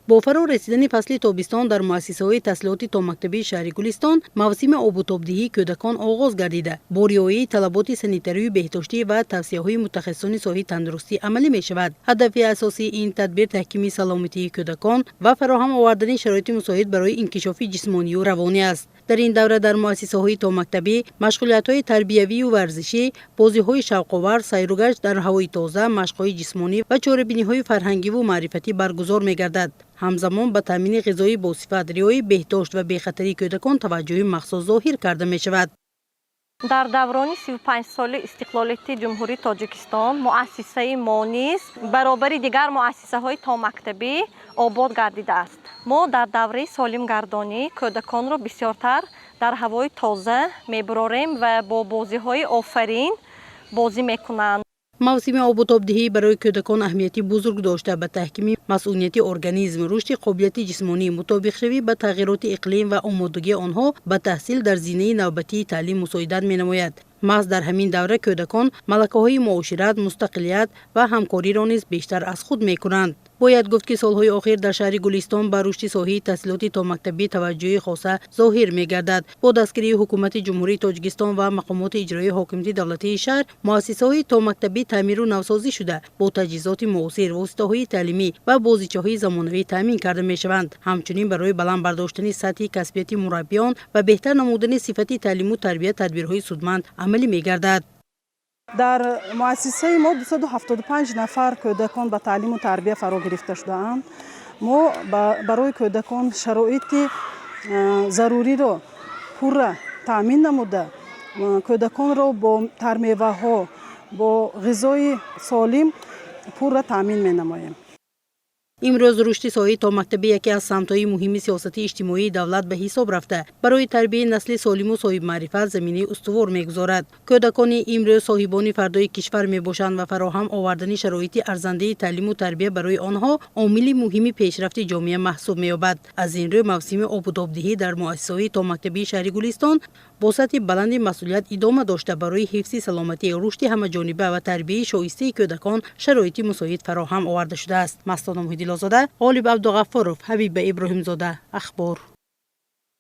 Бо фаро расидани фасли тобистон дар муассисаҳои таҳсилоти томактабии шаҳри Гулистон мавсими обутобдиҳии кӯдакон оғоз гардида, бо риояи талаботи санитарию беҳдоштӣ ва тавсияҳои мутахассисони соҳаи тандурустӣ амалӣ мешавад. Ҳадафи асосии ин тадбир таҳкими саломатии кӯдакон ва фароҳам овардани шароити мусоид барои инкишофи ҷисмонию равонӣ аст. Дар ин давра дар муассисаҳои томактабӣ машғулиятҳои тарбиявию варзишӣ, бозиҳои шавқовар, сайругашт дар ҳавои тоза, машқҳои ҷисмонӣ ва чорабиниҳои фарҳангиву маърифатӣ баргузор мегардад. Ҳамзамон ба таъмини ғизои босифат, риояи беҳдошт ва бехатарии кӯдакон таваҷҷӯҳи махсус зоҳир карда мешавад. Дар даврони 35-соли истиқлолияти Ҷумҳурии Тоҷикистон муассисаи мо низ баробари дигар муассисаҳои томактабӣ обод гардидааст. Мо дар давраи солимгардонӣ кӯдаконро бисёртар дар ҳавои тоза мебурорем ва бо бозиҳои офарин бозӣ мекунанд. Мавсими обутобдиҳӣ барои кӯдакон аҳамияти бузург дошта, ба таҳкими масунияти организм, рушди қобилияти ҷисмонӣ, мутобиқшавӣ ба тағйироти иқлим ва омодагии онҳо ба таҳсил дар зинаи навбатии таълим мусоидат менамояд. Маҳз дар ҳамин давра кӯдакон малакаҳои муошират, мустақилият ва ҳамкориро низ бештар аз худ мекунанд. Бояд гуфт, ки солҳои охир дар шаҳри Гулистон ба рушди соҳаи таҳсилоти томактабӣ таваҷҷӯҳи хоса зоҳир мегардад. Бо дастгирии Ҳукумати Ҷумҳурии Тоҷикистон ва мақомоти иҷроии ҳокимияти давлатии шаҳр муассисаҳои томактабӣ таъмиру навсозӣ шуда, бо таҷҳизоти муосир, воситаҳои таълимӣ ва бозичаҳои замонавӣ таъмин карда мешаванд. Ҳамчунин барои баланд бардоштани сатҳи касбияти мураббиён ва беҳтар намудани сифати таълиму тарбия тадбирҳои судманд амалӣ мегардад. Дар муассисаи мо 275 нафар кӯдакон ба таълиму тарбия фаро гирифта шудаанд. Мо барои кӯдакон шароити заруриро пурра таъмин намуда, кӯдаконро бо тармеваҳо, бо ғизои солим пурра таъмин менамоем. Имрӯз рушди соҳаи томактабӣ яке аз самтҳои муҳими сиёсати иҷтимоии давлат ба ҳисоб рафта, барои тарбияи насли солиму соҳибмаърифат заминаи устувор мегузорад. Кӯдакони имрӯз соҳибони фардои кишвар мебошанд ва фароҳам овардани шароити арзандаи таълиму тарбия барои онҳо омили муҳими пешрафти ҷомеа маҳсуб меёбад. Аз ин рӯ мавсими обутобдиҳӣ дар муассисаҳои томактабии шаҳри Гулистон бо сатҳи баланди масъулият идома дошта, барои ҳифзи саломатӣ, рушди ҳамаҷониба ва тарбияи шоистаи кӯдакон шароити мусоид фароҳам оварда шудааст. Мастона Муҳиддилозода, Ғолиб Абдуғаффоров, Ҳабиба Иброҳимзода, Ахбор.